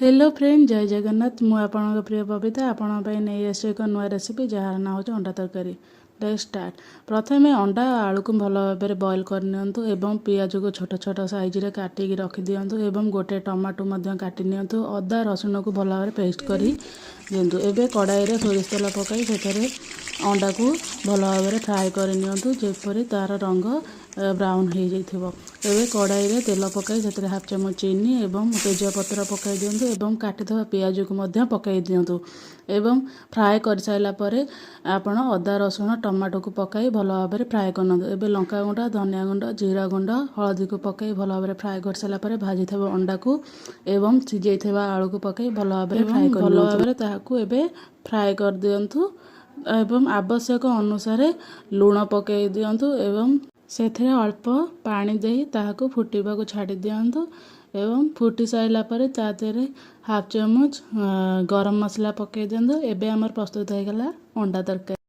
Hello friend, ଜୟ ଜଗନ୍ନାଥ। ମୁଁ ଆପଣଙ୍କ ପ୍ରିୟ ବବିତା ଆପଣଙ୍କ ପାଇଁ ନେଇ ଆସିଛି ଏକ ନୂଆ ରେସିପି, ଯାହାର ନାଁ ହେଉଛି ଅଣ୍ଡା ତରକାରୀ। Let's start. ପ୍ରଥମେ ଅଣ୍ଡା ଆଳୁକୁ ଭଲ ଭାବରେ ବଏଲ୍ କରିନିଅନ୍ତୁ ଏବଂ ପିଆଜକୁ ଛୋଟ ଛୋଟ ସାଇଜରେ କାଟିକି ରଖିଦିଅନ୍ତୁ ଏବଂ ଗୋଟେ ଟମାଟୋ ମଧ୍ୟ କାଟି ନିଅନ୍ତୁ। ଅଦା ରସୁଣକୁ ଭଲ ଭାବରେ ପେଷ୍ଟ କରି ଦିଅନ୍ତୁ। ଏବେ କଡ଼ାଇରେ ସୋରିଷ ତେଲ ପକାଇ ସେଥିରେ ଅଣ୍ଡାକୁ ଭଲ ଭାବରେ ଫ୍ରାଏ କରି ନିଅନ୍ତୁ, ଯେପରି ତା'ର ରଙ୍ଗ ବ୍ରାଉନ୍ ହେଇଯାଇଥିବ। ଏବେ କଡ଼ାଇରେ ତେଲ ପକାଇ ସେଥିରେ ହାଫ୍ ଚାମଚ ଚିନି ଏବଂ ତେଜପତ୍ର ପକାଇ ଦିଅନ୍ତୁ ଏବଂ କାଟିଥିବା ପିଆଜକୁ ମଧ୍ୟ ପକାଇ ଦିଅନ୍ତୁ ଏବଂ ଫ୍ରାଏ କରିସାରିଲା ପରେ ଆପଣ ଅଦା, ରସୁଣ, ଟମାଟୋକୁ ପକାଇ ଭଲ ଭାବରେ ଫ୍ରାଏ କରିନିଅନ୍ତୁ। ଏବେ ଲଙ୍କା ଗୁଣ୍ଡ, ଧନିଆ ଗୁଣ୍ଡ, ଜିରା ଗୁଣ୍ଡ, ହଳଦୀକୁ ପକାଇ ଭଲ ଭାବରେ ଫ୍ରାଏ କରିସାରିଲା ପରେ ଭାଜିଥିବା ଅଣ୍ଡାକୁ ଏବଂ ସିଝେଇଥିବା ଆଳୁକୁ ପକାଇ ଭଲ ଭାବରେ ଫ୍ରାଏ ଭଲ ଭାବରେ ତାହାକୁ ଏବେ ଫ୍ରାଏ କରିଦିଅନ୍ତୁ ଏବଂ ଆବଶ୍ୟକ ଅନୁସାରେ ଲୁଣ ପକାଇ ଦିଅନ୍ତୁ ଏବଂ ସେଥିରେ ଅଳ୍ପ ପାଣି ଦେଇ ତାହାକୁ ଫୁଟିବାକୁ ଛାଡ଼ି ଦିଅନ୍ତୁ ଏବଂ ଫୁଟି ସାରିଲା ପରେ ତା ଦେହରେ ହାଫ୍ ଚାମଚ ଗରମ ମସଲା ପକାଇ ଦିଅନ୍ତୁ। ଏବେ ଆମର ପ୍ରସ୍ତୁତ ହେଇଗଲା ଅଣ୍ଡା ତରକାରୀ।